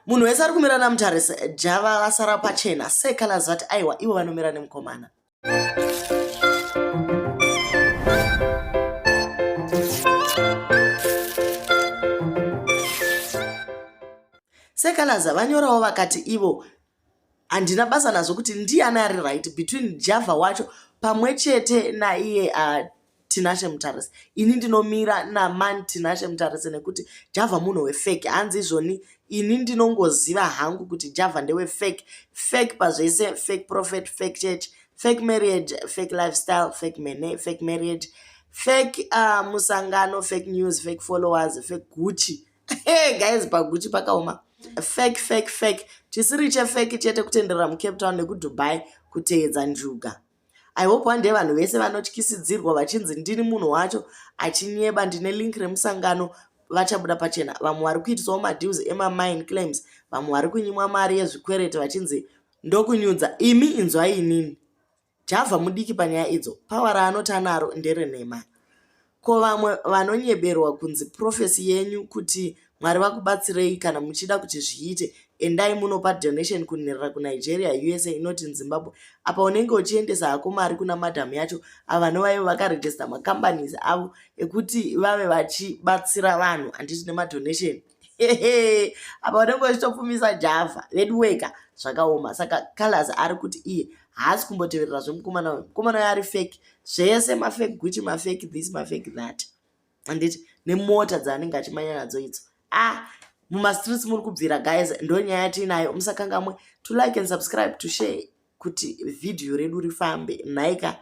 Munhu wese ari kumira naMutarisi, Java vasara pachena. Sir Calaz vati aiwa ivo vanomira nemukomana. Sir Calaz vanyorawo vakati ivo handina basa nazvo kuti ndiyani ari right between Java wacho pamwe chete naiye Tinashe Mutarisi. Ini ndinomira naman Tinashe Mutarisi nekuti Java munhu wefake. Hanzi izvoni ini ndinongoziva hangu kuti Java ndewefake. Fake pazvese, fake prophet, fake church, fake marriage, fake lifestyle, fake mene, fake marriage, fake musangano, fake news, fake followers, fake Gucci. Hey guys, paGucci pakaoma. Fake, fake, fake. Chisiri chefake chete kutenderera muCape Town nekuDubai kuteedza njuga. I hope one day vanhu vese vanotyisidzirwa vachinzi ndini munhu wacho achinyeba ndine link remusangano vachabuda pachena. Vamwe vari kuitiswawo madeals emamine claims, vamwe vari kunyimwa mari yezvikwereti vachinzi ndokunyudza. Imi inzwai inini. Java mudiki panyaya idzo, power raanoti anaro nderenhema. Ko vamwe vanonyeberwa kunzi prophecy yenyu kuti Mwari vakubatsirei kana muchida kuti zviite endai munopa donation kunherera kuNigeria, usa not in Zimbabwe. Apa unenge uchiendesa hako mari kuna madam yacho ava vanova ivo vakaregister macompanies avo ekuti vave vachibatsira vanhu handiti nemadonation. Hehe apa unenge uchitopfumisa Java veduweka zvakaoma. Saka Calaz ari kuti iye haasi kumboteverera zvemukomana uyu. Mukomana uyu ari fake zvese mafake Gucci mafake this mafake that. Handiti nemota dzaanenge achimanya nadzo idzo. Ah, mumastreets muri kubvira guys, ndonyaya yatiinayo. Musakangamwe to like and subscribe to share kuti video redu rifambe. Nhaika.